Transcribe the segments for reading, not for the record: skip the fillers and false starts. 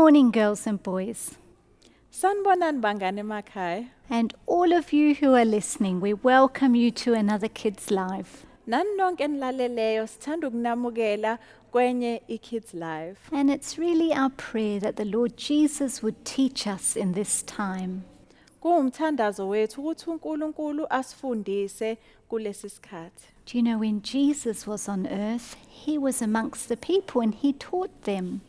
Morning, girls and boys. Sanibonani bangane emakhaya. And all of you who are listening, we welcome you to another Kids Live. Nani nonke enilaleleyo sithanda ukunamukela kwenye iKids Live. And it's really our prayer that the Lord Jesus would teach us in this time. Kuwumthandazo wethu ukuthi uNkulunkulu asifundise kulesi sikhathi. Do you know, when Jesus was on earth, he was amongst the people and he taught them.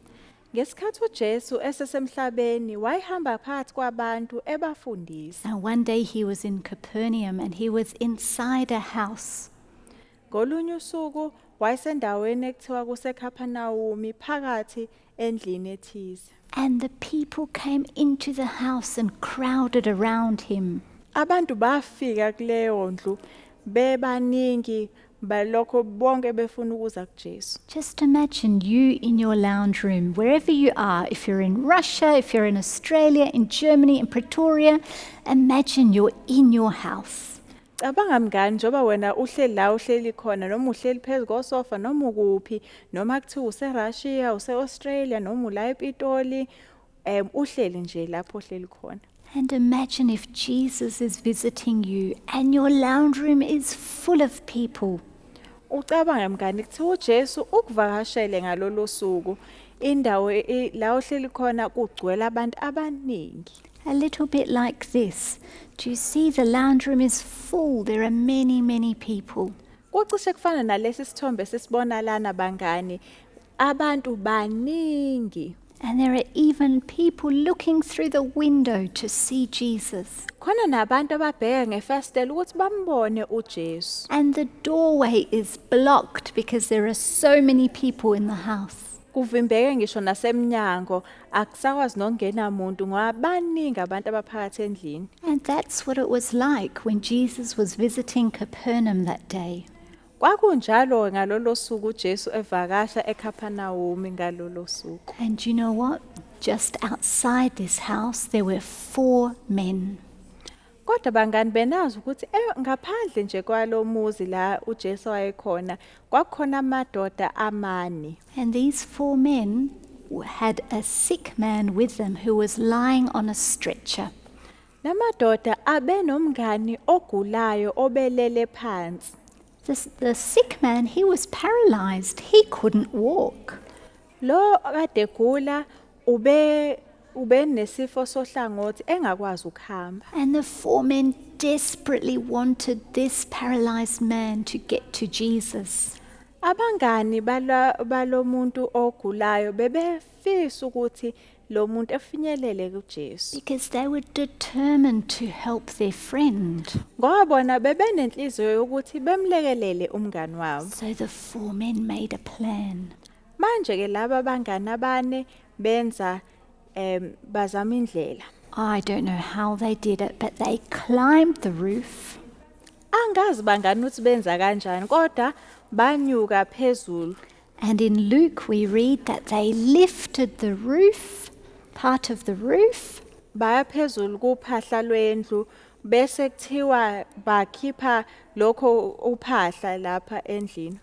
Ngesikhathi uJesu esesemhlabeni wayehamba phakathi kwabantu ebafundisa. Now, one day he was in Capernaum and he was inside a house. Ngolunye usuku wayesendaweni ekuthiwa kuseKapernaum phakathi endlini ethize. And the people came into the house and crowded around him. Abantu bafika kuleyo ndlu bebaningi balokho bonke befuna ukuza kuJesu. Just imagine you in your lounge room, wherever you are, if you're in Russia, if you're in Australia, in Germany, in Pretoria, imagine you're in your house. Cabanga mngani njoba wena uhleli la uhleli khona noma uhleli phezu kosofa noma ukuphi noma kuthiwa useRussia, use-Australia noma ula ePitoli uhleli nje lapho ohleli khona. And imagine if Jesus is visiting you and your lounge room is full of people. Ucabanga mngani kuthiwa uJesu ukuvakashele ngalolo suku indawo la ohleli khona kugcwele abantu abaningi. A little bit like this. Do you see the lounge room is full? There are many, many people. Kucishe kufana nalesi sithombe sisibona lana bangani. Abantu baningi. And there are even people looking through the window to see Jesus. Khona nabantu ababheka ngefasitela ukuthi bambone uJesu. And the doorway is blocked because there are so many people in the house. Kuvimbeke ngisho nasemnyango akusakwazi nokungena muntu ngoba baningi abantu abaphakathi endlini. And that's what it was like when Jesus was visiting Capernaum that day. Kwakunjalo ngalolo suku uJesu evakasha eKapernaum ngalolo suku. And you know what? Just outside this house there were 4 men. Kodwa bangani benazi ukuthi ngaphandle nje kwalomuzi la uJesu wayekhona kwakukhona amadoda amane. And these 4 men had a sick man with them who was lying on a stretcher. Lamadoda abenomngani ogulayo obelele phansi. The sick man, he was paralyzed. He couldn't walk. Lo kade egula ube nesifo sohlangothi engakwazi ukuhamba. And the 4 men desperately wanted this paralyzed man to get to Jesus. Abangani balomuntu ogulayo bebefisa ukuthi lo muntu efinyelele kuJesu. Because they were determined to help their friend. Ngoba bona bebenenhliziyo yokuthi bemlekelele umngani wabo. So the 4 men made a plan. Manje ke laba bangani abane benza bazama indlela. I don't know how they did it, but they climbed the roof. Angazi bangani ukuthi benza kanjani, kodwa banyuka phezulu. And in Luke we read that they lifted the roof, part of the roof. Baya phezulu kuphahla lwendlu bese kuthiwa bakhipha lokho uphahla lapha endlini.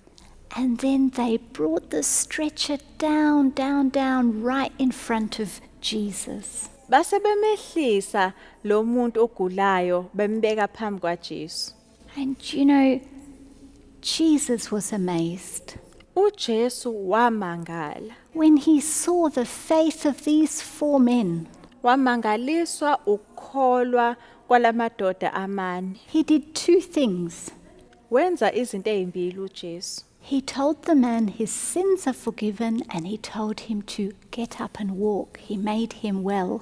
And then they brought the stretcher down, down, down right in front of Jesus. Base bemehlisa lo muntu ogulayo bembeka phambi kwaJesu. And you know, Jesus was amazed. uJesu wamangala. When he saw the faith of these 4 men. Wamangaliswa ukukholwa kwalamadoda amane. He did 2 things. Wenza izinto ezimbili uJesu. He told the man his sins are forgiven and he told him to get up and walk. He made him well.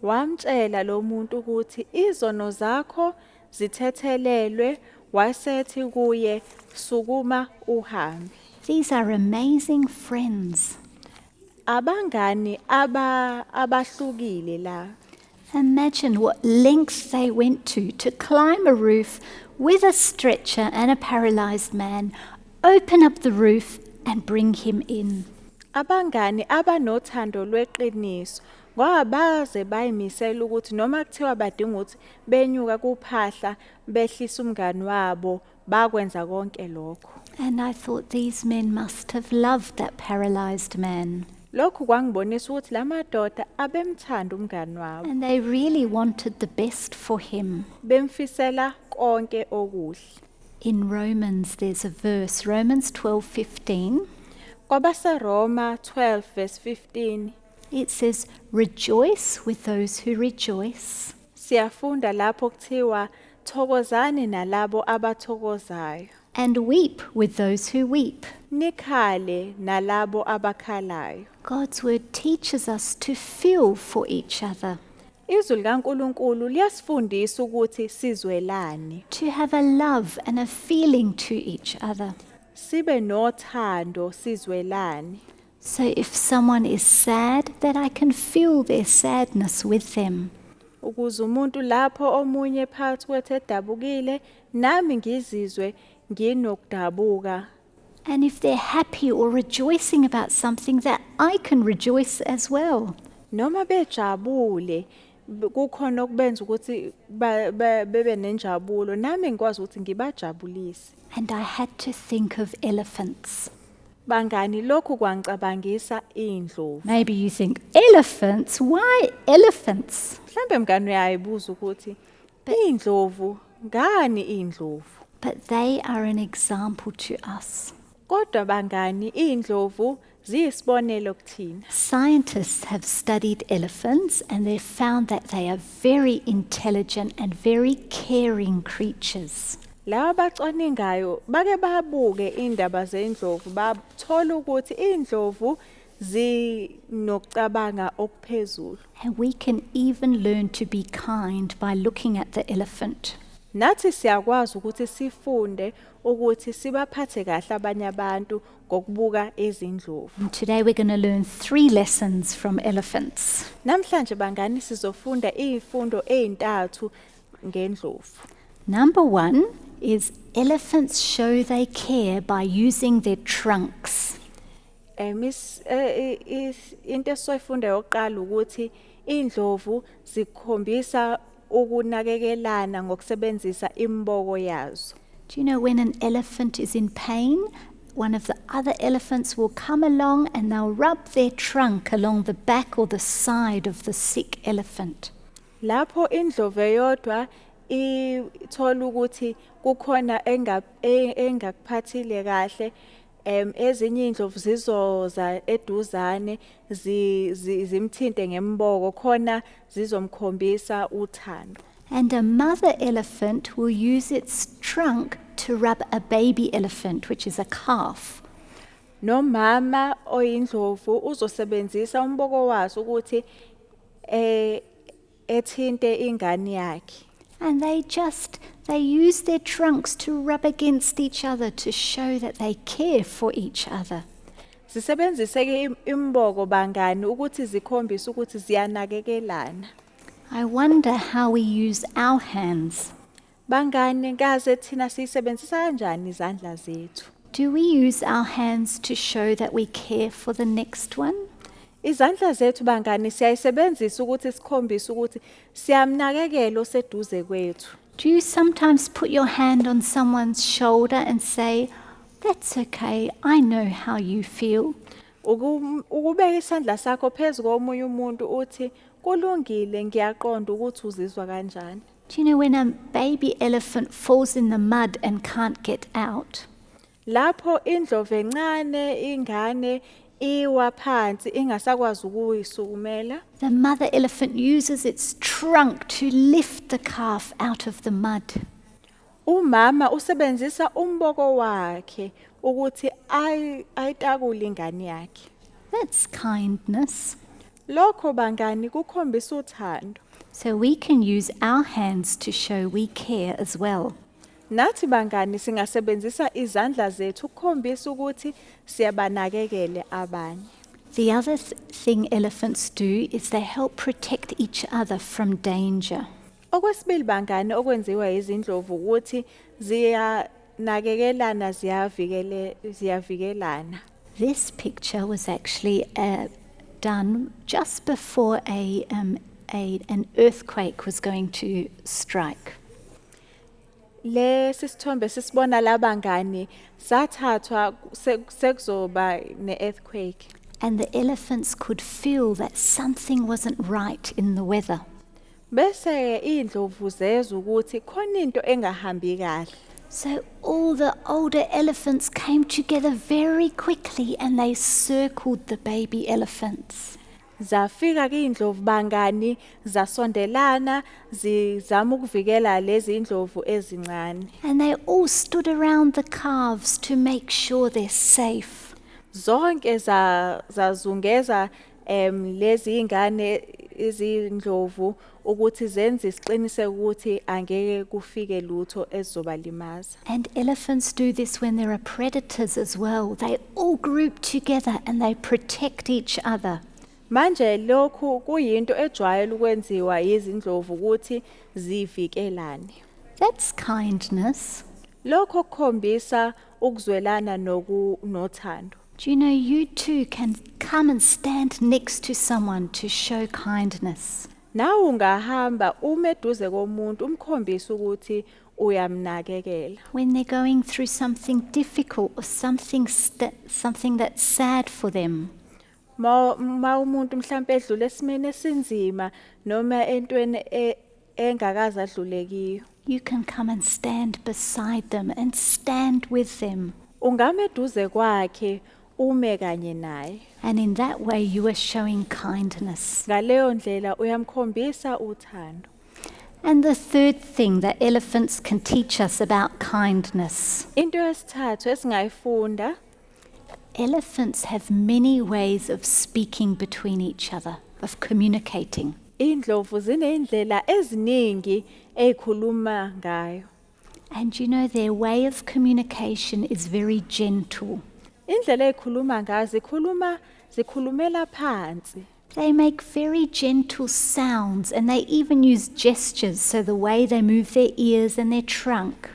Wamtshela lo muntu ukuthi izono zakho zithethelelwe, wasethi kuye sukuma uhambe. These are amazing friends. Abangani abahlukile la. Imagine what lengths they went to climb a roof with a stretcher and a paralyzed man, open up the roof and bring him in. Abangani abanothando lweqiniso ngoba baze bayimisela ukuthi noma kuthiwa badinga ukuthi benyuka kuphahla behlisa umngani wabo bakwenza konke lokho. And I thought these men must have loved that paralyzed man. Lokhu kwangibonisa ukuthi lamadoda abemthanda umngani wabo. And they really wanted the best for him. Bemfisela konke okuhle. In Romans there's a verse, Romans 12:15. KwabaseRoma 12 verse 15. It says, "Rejoice with those who rejoice." Siyafunda lapho kuthiwa thokozani nalabo abathokozayo. And weep with those who weep. Nikhale nalabo abakhalayo. God's word teaches us to feel for each other. Izwi likaNkuluNkulu liyasifundisa ukuthi sizwelane. To have a love and a feeling to each other. Sibe nothando sizwelane. So if someone is sad, that I can feel their sadness with them. Ukuze umuntu lapho omunye phakathi kwethu edabukile, nami ngizizwe nginokudabuka. And if they're happy or rejoicing about something, that I can rejoice as well. Noma bejabule kukhona okubenza ukuthi bebe nenjabulo, nami ngikwazi ukuthi ngibajabulise. And I had to think of elephants. Bangani, lokhu kwangicabangisa indlovu. Maybe you think, elephants? Why elephants? Mhlambe mngani uyayibuza ukuthi indlovu, ngani indlovu? But they are an example to us. Kodwa bangani, indlovu ziyisibonelo kuthina. Scientists have studied elephants and they've found that they are very intelligent and very caring creatures. Laba abacwaningayo bake babuke indaba zendlovu, bathola ukuthi indlovu zinokucabanga okuphezulu. And we can even learn to be kind by looking at the elephant. Nathi siyakwazi ukuthi sifunde ukuthi sibaphathe kahle abanye abantu ngokubuka izindlovu. And today we're going to learn 3 lessons from elephants. Namhlanje bangani sizofunda izifundo ezintathu ngendlovu. Number 1 is elephants show they care by using their trunks. Into esizoyifunda yokuqala ukuthi indlovu zikhombisa ukunakekelana ngokusebenzisa imboko yazo. Do you know when an elephant is in pain, one of the other elephants will come along and they'll rub their trunk along the back or the side of the sick elephant. Lapho indlovu eyodwa ithola ukuthi kukhona engakuphathile kahle, ezinye indlovu zizoza eduzane zimthinte ngemboko khona zizomkhombisa uthando. And a mother elephant will use its trunk to rub a baby elephant, which is a calf. Nomama oyindlovu uzosebenzisa umboko waso ukuthi ethinte ingane yakhe. And they use their trunks to rub against each other to show that they care for each other. Zisebenzise ke imboko bangani ukuthi zikhombise ukuthi ziyanakekelana. I wonder how we use our hands. Bangani, ngaze thina siyisebenzisa kanjani izandla zethu? Do we use our hands to show that we care for the next one? Izandla zethu bangani siyayisebenzisa ukuthi sikhombise ukuthi siyamnakekela oseduze kwethu. Do you sometimes put your hand on someone's shoulder and say, That's okay, I know how you feel? Ukubeka isandla sakho phezu komunye umuntu uthi kulungile, ngiyaqonda ukuthi uzizwa kanjani. Do you know when a baby elephant falls in the mud and can't get out? Lapho indlovu encane ingane iwa phansi ingasakwazi ukuyisukumela. The mother elephant uses its trunk to lift the calf out of the mud. Umama usebenzisa umboko wakhe ukuthi ayitakule ingane yakhe. That's kindness. Lokho bangani kukhombisa uthando. So we can use our hands to show we care as well. Nathi bangani singasebenzisa izandla zethu ukukhombisa ukuthi siyabanakekele abanye. The other thing elephants do is they help protect each other from danger. Okwesibili bangani okwenziwa izindlovu ukuthi ziyanakekelana, ziyavikelana. This picture was actually done just before an earthquake was going to strike. Lesi sithombe sisibona labangani sathathwa sekuzoba ne-earthquake. And the elephants could feel that something wasn't right in the weather. Bese indlovu zezwa ukuthi khona into engahambi kahle. So all the older elephants came together very quickly and they circled the baby elephants. Zafika ke indlovu bangani zasondelana zizama ukuvikela lezi indlovu ezincane. And they all stood around the calves to make sure they're safe. Zonke zazungeza lezi ingane izindlovu ukuthi zenze isiqiniseko ukuthi angeke kufike lutho ezobalimaza. And elephants do this when there are predators as well. They all group together and they protect each other. Manje lokhu kuyinto ejwayele ukwenziwa izindlovu ukuthi zivikelane. That's kindness. Lokho kukhombisa ukuzwelana nothando. Do you know you too can come and stand next to someone to show kindness? Nawe ungahamba ume eduze komuntu umkhombise ukuthi uyamnakekela. When they're going through something difficult or something that's sad for them. Ma umuntu mhlambe edlule esimeni esinzima noma entweni engakaze adlule kiyo. You can come and stand beside them and stand with them. Ungame eduze kwakhe ume kanye naye. And in that way you are showing kindness. Ngaleyo ndlela uyamkhombisa uthando. And the third thing that elephants can teach us about kindness. Into yesithathu esingayifunda. Elephants have many ways of speaking between each other, of communicating. Indlovu zinendlela eziningi ezikhuluma ngayo. And you know, their way of communication is very gentle. Indlela ezikhuluma ngazo zikhulumela phansi. They make very gentle sounds and they even use gestures, so the way they move their ears and their trunk.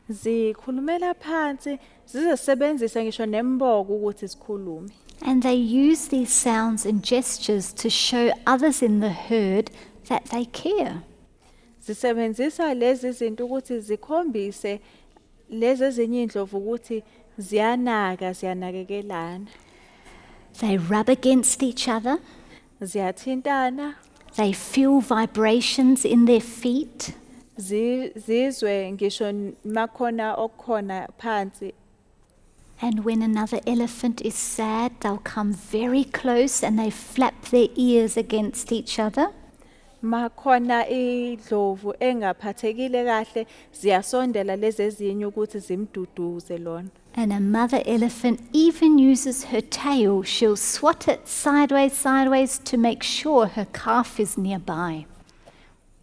Zikhulumela phansi, zizosebenzisa ngisho nemboko ukuthi sikhulume. And they use these sounds and gestures to show others in the herd that they care. Zisebenzisa lezi zinto ukuthi zikhombise lezi ezinye indlovu ukuthi ziyanaka, ziyanakekelana. They rub against each other. Ziyathintana. They feel vibrations in their feet. Zizwe ngisho makhona okukhona phansi. And when another elephant is sad, they'll come very close and they flap their ears against each other. Makhona indlovu engaphathekile kahle ziyasondela lezi ezinye ukuthi zimduduze lona. And a mother elephant even uses her tail. She'll swat it sideways, sideways to make sure her calf is nearby.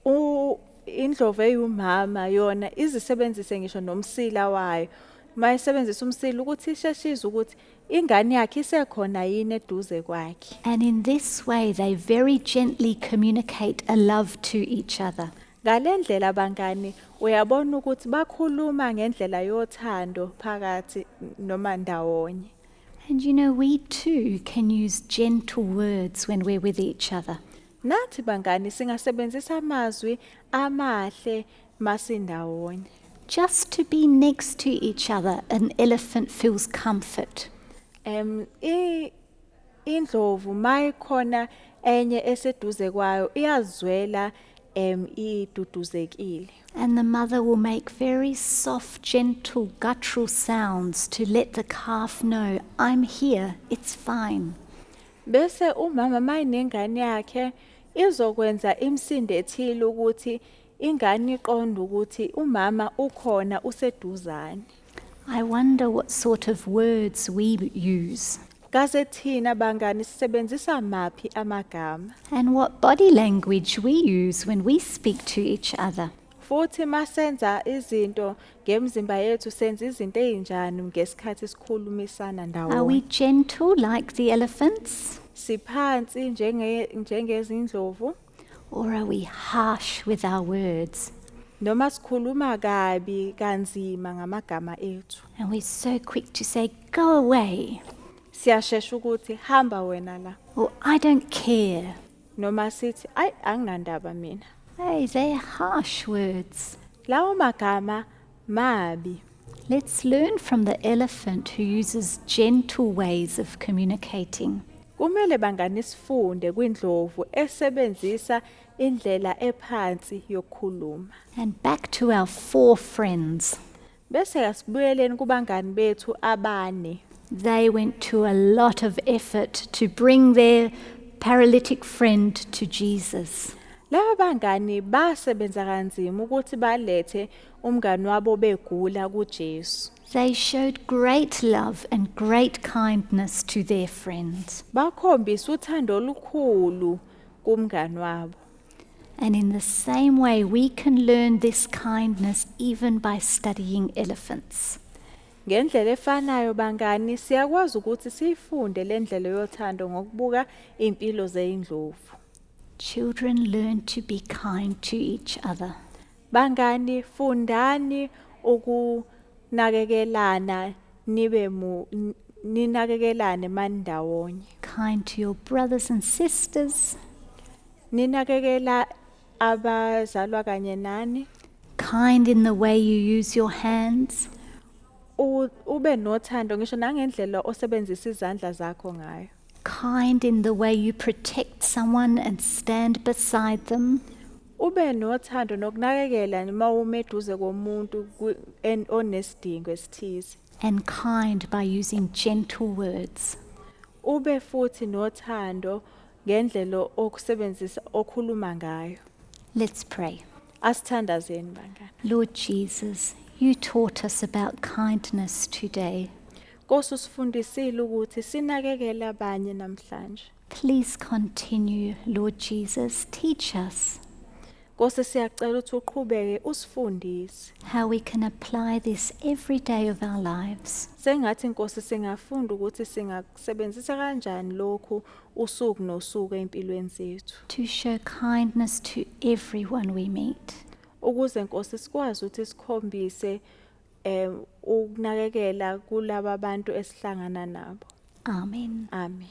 Indlovu eyumama yona izisebenzise ngisho nomsila wayo. Mayisebenzisa umsila ukuthi isheshe ukuthi ingane yakhe isekhona yini eduze kwakhe. And in this way they very gently communicate a love to each other. Ngalendlela bangani uyabona ukuthi bakhuluma ngendlela yothando phakathi noma ndawonye. And you know, we too can use gentle words when we're with each other. Nathi bangani singasebenzisa amazwi amahle masindawonye. Just to be next to each other, an elephant feels comfort. Indlovu mayikhona enye eseduze kwayo iyazwela iduduzekile. And the mother will make very soft, gentle, guttural sounds to let the calf know, I'm here, it's fine. Bese umama mayinengane yakhe izokwenza imisindo ethile ukuthi ingane iqonde ukuthi umama ukhona useduzane. I wonder what sort of words we use. Kaze thina bangani sisebenzisa maphi amagama? And what body language we use when we speak to each other. Futhi masenza izinto ngemizimba yethu senza izinto ezinjani ngesikhathi sikhulumisana Are we ndawonye? gentle like the elephants? Siphansi njengezindlovu? Or are we harsh with our words? Noma sikhuluma kabi kanzima ngamagama ethu. And we're so quick to say, go away. Siyashesha ukuthi hamba wena la. Or I don't care. Noma sithi ay anginandaba mina. Hey, they're harsh words. Lawo magama mabi. Let's learn from the elephant who uses gentle ways of communicating. Kumele bangani sifunde kwindlovu esebenzisa indlela ephansi yokukhuluma. And back to our four friends. Bese asibuyeleni kubangani bethu abane. They went to a lot of effort to bring their paralytic friend to Jesus. Laba bangani basebenza kanzima ukuthi balethe umngani wabo begula kuJesu. They showed great love and great kindness to their friends. Bakhombisa uthando olukhulu kumngani wabo. And in the same way, we can learn this kindness even by studying elephants. Ngendlela efanayo bangani siyakwazi ukuthi siyifunde le ndlela yothando ngokubuka impilo zeyindlovu. Children learn to be kind to each other. Bangani fundani ukunakekelana nibe mu ninakekelane mandawonye. Kind to your brothers and sisters. Ninakekela abazalwa kanye nani. Kind in the way you use your hands. Ube nothando ngisho nangendlela osebenzisa izandla zakho ngayo. Kind in the way you protect someone and stand beside them. Ube nothando nokunakekela noma ume eduze komuntu onesidingo esithize. And kind by using gentle words. Ube futhi nothando ngendlela okusebenzisa okhuluma ngayo. Let's pray. Asithandazeni bangani. Lord Jesus, you taught us about kindness today. Nkosi usifundisile ukuthi sinakekele abanye namhlanje. Please continue, Lord Jesus, teach us. Nkosi siyacela ukuthi uqhubeke usifundise. How we can apply this every day of our lives. Sengathi Nkosi singafunda ukuthi singakusebenzisa kanjani lokhu usuku nosuku empilweni zethu. To show kindness to everyone we meet. Ukuze Nkosi sikwazi ukuthi sikhombise ukunakekela kulaba abantu esihlangana nabo. Amen. Amen.